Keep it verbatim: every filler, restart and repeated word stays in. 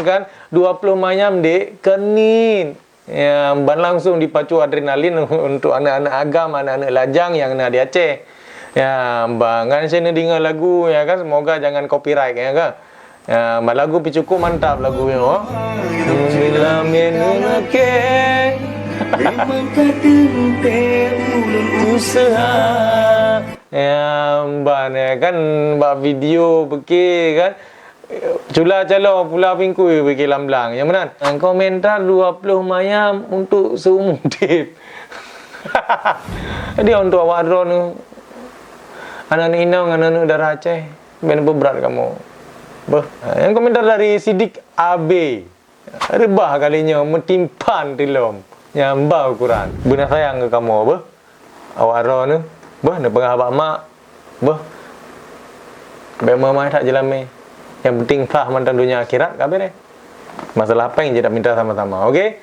Kan dua puluh mayam dek, keunin. Ya, ban langsung dipacu adrenalin untuk aneuk-aneuk agam, aneuk-aneuk lajang nyang na di Aceh. Ya, ban ngon sini deungoe lagu, ya kan, semoga jangan copyright, ya kan. Ya, ban lagu pih cukup mantap lagu nyoe. Bila menunake. Memang kadang teh ulun usaha. Ya, ban, ya kan, bak video beke kan. Cula caloe pula pingkui bagi lam blang. Nyang meunan. Komentar dua puluh mayam untuk seumur udeb. Jadi untuk awak droeneuh, aneuk inong, aneuk darah Aceh, ben beubrat kamoe. Beuh. Nyang komentar dari Sidik A B. Reubah kali nyoe meutimpan tilom. Nyang ba ukuran. Beuna sayang keu kamoe, beuh. Awak droeneuh, beuh, neupeugah bak mak, beuh, bèk meu'ah that jeulamé. Nyang penting plah mantong donya akhirat ka beres. Masalah péng jeuet minta sama-sama, oke?